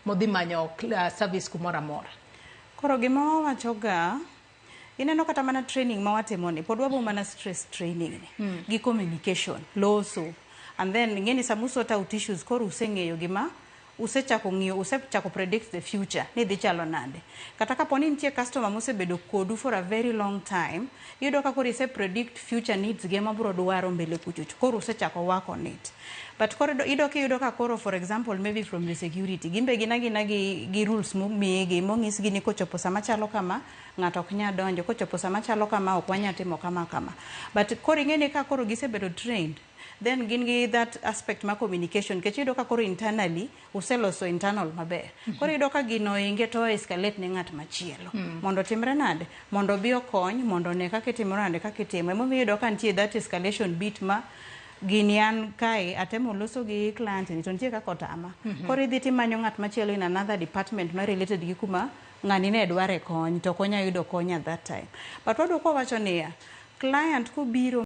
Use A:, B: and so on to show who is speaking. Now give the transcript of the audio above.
A: Modhi manyo service kumoro amora.
B: Koro gima wawacho ga, ineno kata mana training ma watimo ni, pod wabo mana stress training ni gi communication loso, and then ing'eni sama usort out issues, koro useng'eyo gima usechako ng'iyo, usechako predict the future ni dhi chalo nade. Kata kapo ni nitie customer mosebedo kodu for a very long time, iyudo ka koro ise predict future needs ge mabro dwaro mbele kuchocho, koro usechako work on it. But koro iyudo kiyudo ka koro, for example, maybe from the security, gimbe gin agina gi rules momigi, monyisgi ni kochopo sama chalo kama, ng'ato ok nyal donjo, kochopo sama chalo kama, ok wanyal timo kama kama. But koro ing'e ni ka koro gisebedo trained, then gin gi that aspect mar communication, nikech iyudo ka koro internally useloso internal maber. Koro iyudo ka gino inge to escalate ne ng'at machielo mondo otimre nade, mondo obi okony, mondo one kaka itimore nade, kaka itimo. Emomiyo iyudo ka nitie that escalation bit ma gini an kae atemo loso gi client ni to nitie kaka otama. Koro idhi timanyo ng'at machielo in another department ma related gi kuma ng'ani ne dware kony, to ok onya yudo kony at that time. But waduoko wacho niya, client kobiro